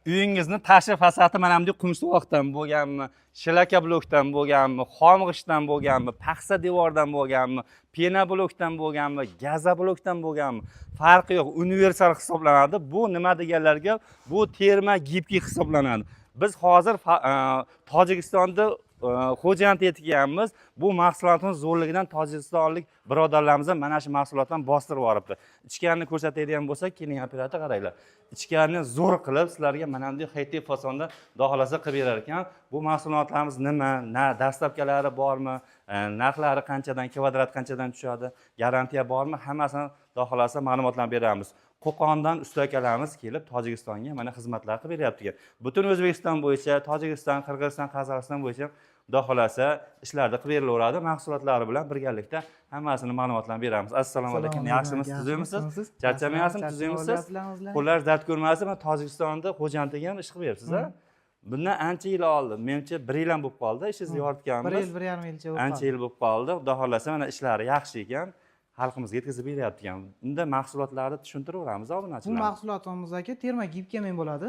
Uyingizni tashqi fasadi mana bunday qumsuvoqdan bo'lganmi, shlaka blokdan bo'lganmi, xom g'ishtdan bo'lganmi, paxsa devordan bo'lganmi, pena blokdan bo'lganmi, gaza blokdan bo'lganmi, farqi yo'q, universal hisoblanadi. Bu nima deganlarga, bu термогибкий hisoblanadi. Biz hozir Tojikistonda Xo'jand yetganmiz. Bu mahsulotni zo'rligidan tojikistonlik birodarlarimiz ham mana shu mahsulotdan bostirib yuboribdi. Ichkarini ko'rsatadigan bo'lsak, keling, operator, qaranglar. Ichkarini zo'r qilib sizlarga mana bunday xaytek fasonda, xudo xohlasa, qilib berar ekan. Bu mahsulotlarimiz nima, na доставка lari bormi, narxlari qanchadan, kvadrat qanchadan tushadi, garantiya bormi, hammasini, xudo xohlasa, ma'lumotlarni beramiz. Qo'qondan usta akalarimiz kelib Tojikistonga mana xizmatlar qilib beryapti ekan. Butun O'zbekiston bo'yicha, Tojikiston, Qirg'iziston, Qozog'iston bo'yicha, xudo xohlasa, ishlarni qilib berilaveradi. Mahsulotlari bilan birgalikda hammasini ma'lumotlarni beramiz. Assalomu alaykum, yaxshimisiz, tuzukmisiz? Charchamayapsizmi, tuzukmisiz? Qo'llar dard ko'rmasin. Mana Tojikistonda Xo'jandga ham ish qilib beryapsiz a? Bundan ancha yil oldin, menimcha, bir yil ham bo'lib qoldi, ishingizni yoritganmiz. Bir yil, 1,5 yilcha bo'lib Ancha qoldi. yil bo'lib qoldi. Xudo xohlasa, mana ishlari yaxshi ekan, xalqimizga yetkazib beryapti ekan. Unda mahsulotlarni tushuntiraveramiz Bu obunachilarga. mahsulotimiz, aka, термогибкий bo'ladi.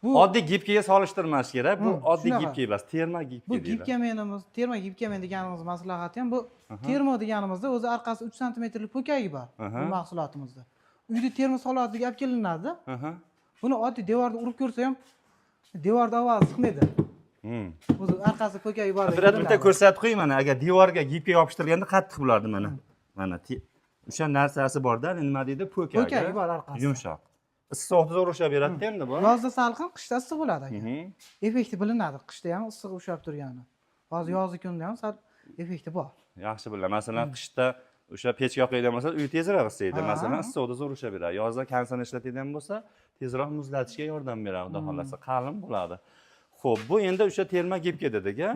Bu Oddiy гибкий ga solishtirmash kerak bu. Oddiy Shunaqa. гибкий emas, термогибкий Bu deyiladi. гибкий, термогибкий deganimiz maslahati ham, bu термо deganimizda o'zi orqasi 3 santimetrlik po'kagi bor bu mahsulotimizda. Uyda termos holatiga olib kelinadi. Buni oddiy devorda urib ko'rsa ham devorda ovozi chiqmaydi. O'zi orqasi po'kagi bor. Operator, bitta ko'rsatib qo'ying. Mana, agar devorga гибкий yopishtirilganda qattiq bo'lardi. Mana o'sha narsasi borda, nima deydi, po'kagi. Po'kagi bor orqasida. Yumshoq, issiqni zo'r ushlab beradida endi bu. Yozda salqin, qishda issiq bo'ladi, aka. Effekti bilinadi, qishda ham issiq ushlab turgani. Hozir yozgi kunda ham sal effekti bor. Yaxshi biladi. Masalan, qishda o'sha pechka yoqadigan bo'lsa, uy tezroq isiydi. Masalan, issiqda zo'r ushlab beradi. Yozda konditsioner ishlatadigan bo'lsa, tezroq muzlatishga yordam beradi, xudo xohlasa, qalin bo'ladi. Ho'p, bu endi o'sha термогибкий dedik a?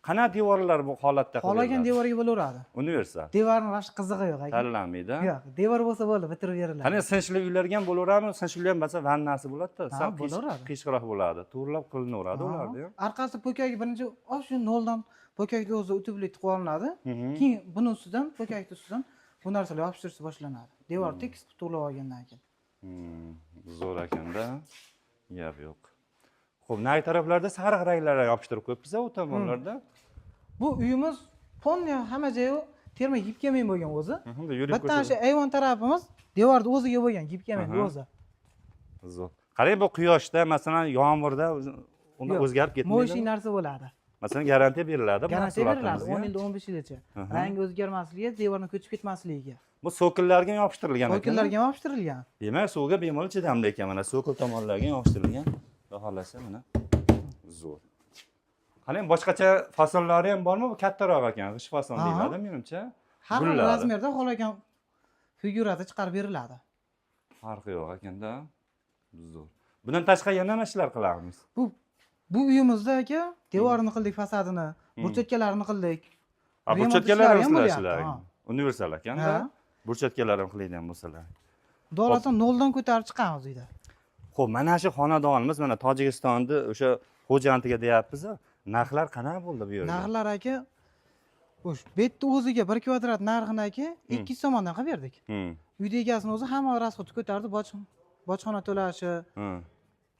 Qanaqa devorlar bu holatda qilib Xohlagan beriladi? devorga bo'laveradi. Universal. Devorni вообще qizig'i yo'q, aka. Tanlanmaydi? Yo'q, devor bo'lsa bo'ldi, bitirib beriladi. Qani, sinchli uylarga ham bo'laveradimi? Sinchli uylar ham, masalan, vannasi bo'ladida, sal Bo'laveradi. qiyshiqroq bo'ladi, to'g'irlab qilinaveradi ularni ham. Orqasi po'kagi birinchi shu noldan po'kakni o'zi утеплить qilib olinadi. Keyin buni ustidan, po'kakni ustidan bu narsalar yopishtirishni boshlanadi. Devor tekis qilib to'g'irlab olgandan keyin. Zo'r ekanda, gap yo'q. Ho'p, nari taraflarda sariq ranglar yopishtirib qo'yibsiz u tomonlarda. Bu uyimiz полный hamma joyi термогибкий bo'lgan o'zi. Yurib Bitta shu ko'rsat. Ayvon tarafimiz devorni o'ziga bo'lgan гибкий o'zi. Zo'r. Qarang, bu quyoshda, masalan, yomg'irda unda Yo'q, o'zgarib моющий ketmaydi. narsa bo'ladi. Masalan, garantiya beriladi bu Garantiya beriladi mahsulotimizga? 10 yilda, 15 yilgacha. Rangi o'zgarmasligiga, devorni ko'chib ketmasligiga. Bu цоколь larga ham yopishtirilgan ekan. Цоколь larga ham yopishtirilgan. Demak, suvga bemalol chidamli ekan. Mana, цоколь tomonlarga ham yopishtirilgan, xudo xohlasa, mana, zo'r. Qarang, boshqacha fasonlari ham bormi? Bu kattaroq ekan, g'isht fason deyiladi, menimcha. Har xil Gullari. размер da xohlagan figurada chiqarib beriladi. Farqi yo'q ekanda, zo'r. Bundan tashqari yana nima ishlar qilamiz? Bu uyimizda, aka, devorini qildik, fasadini, burchakkalarini qildik. Ha, Remont burchatkalar ham ishlari ham sizlar bo'lyapti, ishlar. Ha. Universal ekanda. Ha. Burchatkalar ham qiladigan bo'lsalar. Xudo xohlasa, noldan ko'tarib chiqamiz uyda. Ho'p, mana shu xonadonimiz, mana, Tojikistonni o'sha Xo'jandiga deyapmiz. Narxlar qanaqa bo'ldi bu yerda? Narxlar, aka, xo'sh, bu yerda o'ziga bir kvadrat narxini, aka, 200 so'mdan qilib berdik. Uyni egasini o'zi hamma расход ni ko'tardi, bojxona to'lashi,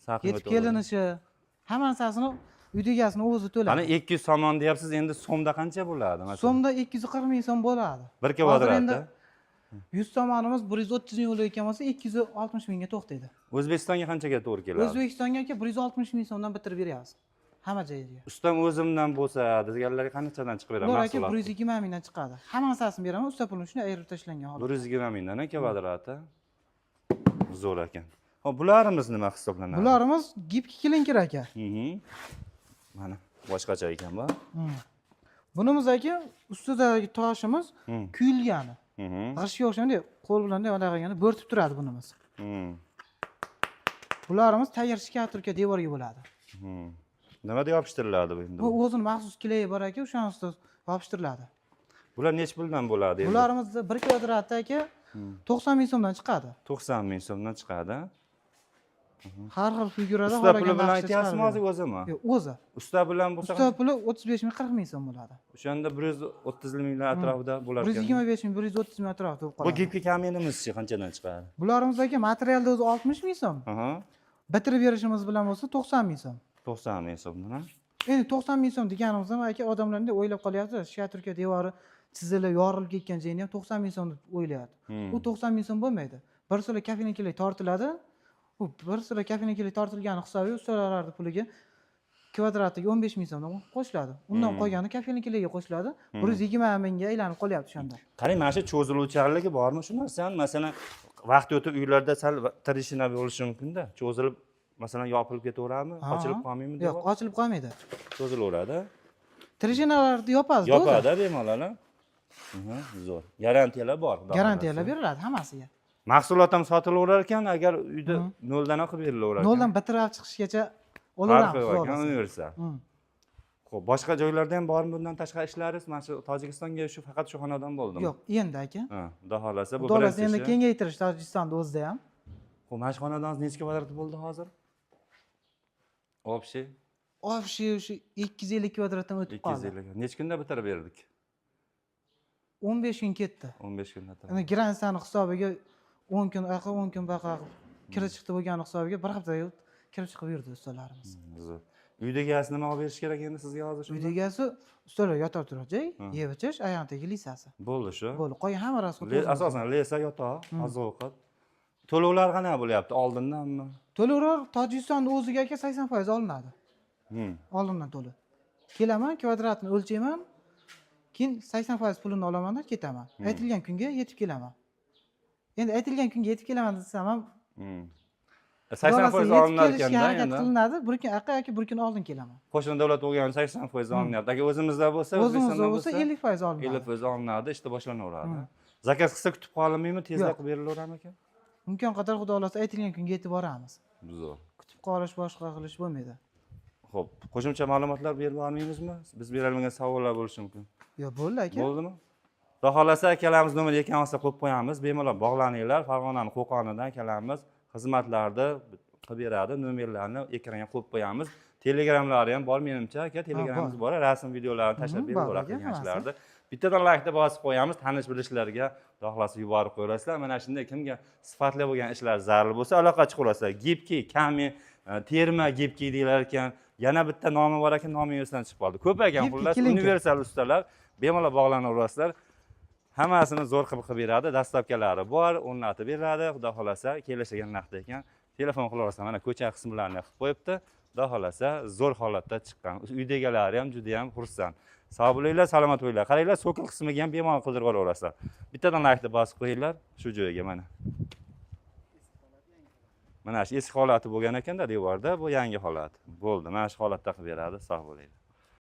Salqin yetib o'taveradi. kelinishi, hamma narsasini uyni egasini o'zi Qani, to'ladi. 200 somon deyapsiz, endi so'mda qancha bo'ladi, masalan? So'mda 240 ming so'm bo'ladi. Bir Hozir kvadratda? endi 100 somonimiz 130 ming bo'layotgan bo'lsa, 260 mingga to'xtaydi. O'zbekistonga qanchaga to'g'ri keladi? O'zbekistonga, aka, 160 ming so'mdan bitirib beryapmiz hamma joyiga. Ustam o'zimdan bo'lsa deganlarga qanchadan chiqib beradi Ular, aka, mahsulot? 120 mingdan chiqadi. Hamma narsasini beraman, usta pulini shunday ayirib tashlangan holat. 120 mingdan kvadrati, zo'r ekan. Ho'p, bularimiz nima hisoblanadi? Bularimiz гибкий klinker, aka. Mana, boshqacha ekan bu. Bunimiz, aka, ustidagi toshimiz kuyilgani. G'ishtga o'xshamay, qo'l bilan bunday qilganda bo'rtib turadi bunimiz. Bularimiz tayyor штукатурка devorga bo'ladi. Nimada yopishtiriladi bu endi? Bu o'zini maxsus клей i bor, aka, o'shani ustida yopishtiriladi. Bular nechi puldan bo'ladi endi? Bularimizni bir kvadratda, aka, 90 ming so'mdan chiqadi. 90 ming so'mdan chiqadi. Har xil figurada Usta puli xohlagan bilan naqshda aytyapsizmi chiqarib hozir, o'zimi? beradi. Yo'q, o'zi. Usta bilan bo'lsa? Usta puli 35 ming, 40 ming so'm bo'ladi. O'shanda 130 minglar atrofida bo'lar Bir yuz ekan. 25 ming, 130 ming atrofida bo'lib Bu qoladi. гибкий камень imizchi qanchadan chiqadi? Bularimiz, aka, materialda o'zi 60 ming so'm. Bitirib berishimiz bilan bo'lsa 90 ming so'm. 90 ming so'mdan, ha? Endi 90 ming so'm deganimiz ham, aka, odamlar o'ylab qolyapti, штукатурка devori chizilib, yorilib ketgan joyini ham 90 ming so'm deb o'ylayapti. U 90 ming so'm bo'lmaydi. Bir so'la кафельный tortiladi. U bir so'la кафельный tortilgani hisobiga ustalarni puliga kvadratiga 15 ming so'mdan qo'shiladi. Undan qolgani кафельный ga qo'shiladi. 120 mingga aylanib qolyapti o'shanda. Qarang, mana shu cho'ziluvchanligi bormi shu narsani? Masalan, vaqt o'tib uylarda sal трещина bo'lishi mumkin-da. Cho'zilib, masalan, yopilib ketaveradimi? Ha. Ochilib qolmaydimi Yo'q, devor? Ochilib qolmaydi. Cho'zilaveradi. Трещина larni yopadi o'zi. Yopadi bemalol, a? Zo'r. Garantiyalar bor, xudo Garantiyalar xohlasa. Beriladi hammasiga. Mahsulot ham sotilaverar ekan, agar uyda noldan ham qilib berilaverar ekan. Noldan bitirib chiqishgacha Farqi olaveramiz, yo'q xudo ekan, xohlasa. Universal. Xo'p, boshqa joylarda ham bormi bundan tashqari ishlaringiz? Mana shu Tojikistonga shu faqat shu xonadon bo'ldimi? Yo'q, endi, aka. Ha, xudo xohlasa, bu Xudo xohlasa, birinchi endi ishi. Kengaytirish Tojikistonda o'zida ham. Xo'p, mana shu xonadon necha kvadrat bo'ldi hozir? Общий? Общий o'sha 250 kvadratdan o'tib qoldi. 250. Necha kunda bitirib berdik? 15 kun ketdi. 15 kunda bitirib. Endi граница ni hisobiga 10 kun uyoqqa, 10 kun bu yoqqa kirib chiqdi bo'lgani hisobiga bir haftada kirib chiqib yurdi ustalarimiz. Zo'r. Uyda egasi nima olib berish kerak endi sizga hozir shunda? Uyda egasi ustalar yotar turar joy, yeb ichish, oyog'ini tagi леса si. Bo'ldi shu. Bo'ldi. Qolgan hamma расход o'zimizda. Asosan леса, yotoq, oziq ovqat. To'lovlar qanaqa bo'lyapti? Oldindanmi? To'lovlar Tojikistonni o'ziga, aka, 80% olinadi. Oldindan to'lov. Kelaman, kvadratini o'lchayman, keyin 80% pulini olamanda ketaman. Aytilgan kunga yetib kelaman. Endi aytilgan kunga yetib kelaman desam ham, 80% yetib olinar kelishga ekanda harakat endi. Qilinadi. Bir kun aqqa yoki bir kun oldin kelaman. Qo'shni davlat bo'lgani 80% olinyapti. Agar o'zimizda bo'lsa, O'zimizda O'zbekistonda bo'lsa 50% olinadi. 50% olinadi, ishda boshlanaveradi. Заказ qilsa kutib qolinmaydimi? Tezroq Yo'q. qilib berilaveradimi? Imkon qadar, xudo xohlasa, aytilgan kunga yetib boramiz. Zo'r. Kutib qolish, boshqa qilish bo'lmaydi. Xo'p, qo'shimcha ma'lumotlar berib bormaymizmi? Biz berolmagan savollar bo'lishi mumkin. Yo'q, bo'ldi, aka. Bo'ldimi? Xudo xohlasa, akalarimiz nomeri ekran ostida qo'yib qo'yamiz. Bemalol bog'laninglar. Farg'onani Qo'qonidan akalarimiz xizmatlarni qilib beradi. Nomerlarni ekranga qo'yib qo'yamiz. Telegramlari ham bor menimcha, aka, Telegramimiz bor. Rasm, videolarni tashlab Bor, beraveradi aka, qilgan hammasi. ishlarni. Bittadan laykni bosib qo'yamiz, tanish bilishlarga xudo xohlasa yuborib qo'yasizlar. Mana shunday kimga sifatli bo'lgan ishlar zarur bo'lsa, aloqa chiqaverasizlar. Гибкий, камень, термо гибкий deyilar ekan. Yana bitta nomi bor ekan, nomi esdan chiqib qoldi. Ko'p ekan, Гибкий, xullas, kelinka. Universal ustalar, bemalol bog'lanaverasizlar. Hammasini zo'r qilib qilib beradi, доставка lari bor, o'rnatib beradi, xudo xohlasa, kelishgan narxda ekan. Telefon qilaverasizlar, mana ko'cha qismlarini qilib qo'yibdi. Xudo xohlasa, zo'r holatda chiqqan. Uyda egalari ham juda ham xursand. Sog' bo'linglar, salomat bo'linglar. Qaranglar, цоколь qismiga ham bemalol qildirib olaverasizlar. Bittadan laykni bosib qo'yinglar shu joyga mana. Mana shu eski holati bo'lgan ekanda devorda, bu yangi holat. Bo'ldi, mana shu holatda qilib beradi. Sog' bo'linglar.